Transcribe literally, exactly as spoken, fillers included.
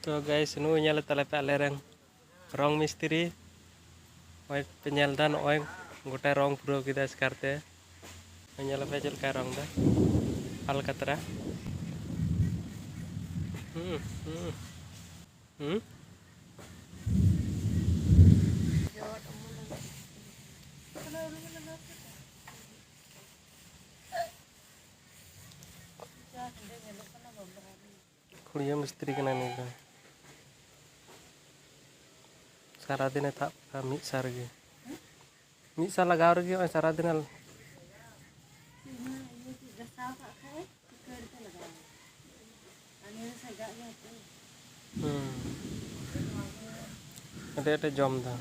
ᱛᱚ ᱜᱟᱭᱥ, ᱱᱩᱭ ᱧᱮᱞ ᱛᱟᱞᱮ ᱯᱮ ᱟᱞᱮ ᱨᱮᱱ ᱨᱚᱝ ᱢᱤᱥᱛᱨᱤ᱾ ᱱᱚᱜᱼᱚᱭ ᱯᱮ ᱧᱮᱞ ᱮᱫᱟ, ᱱᱚᱜᱼᱚᱭ ᱜᱚᱴᱟᱭ ᱨᱚᱝ ᱯᱩᱨᱟᱹᱣ ᱠᱮᱫᱟ ᱮᱥᱠᱟᱨ ᱛᱮ᱾ ᱱᱚᱜᱼᱚᱭ ᱧᱮᱞ ᱯᱮ ᱪᱮᱫ ᱞᱮᱠᱟᱭ ᱨᱚᱝ ᱮᱫᱟ, ᱟᱞᱠᱟᱛᱨᱟ᱾ ᱦᱩᱸ, ᱦᱩᱸ, ᱦᱩᱸ᱾ ᱠᱷᱩᱲᱭᱟᱹ ᱢᱤᱥᱛᱨᱤ ᱠᱟᱱᱟᱭ ᱱᱩᱭ ᱫᱚ᱾ ᱥᱟᱨᱟᱫᱤᱱᱮ ᱛᱟᱵ ᱠᱟᱜᱼᱟ ᱢᱤᱫ ᱥᱟ ᱨᱮᱜᱮ᱾ ᱢᱤᱫ ᱥᱟ ᱞᱟᱜᱟᱣ ᱨᱮᱜᱮ ᱱᱚᱜᱼᱚᱭ ᱥᱟᱨᱟᱫᱤᱱᱮ ᱦᱩᱸ᱾ ᱟᱹᱰᱤ ᱟᱸᱴᱮ ᱡᱚᱢ ᱮᱫᱟ᱾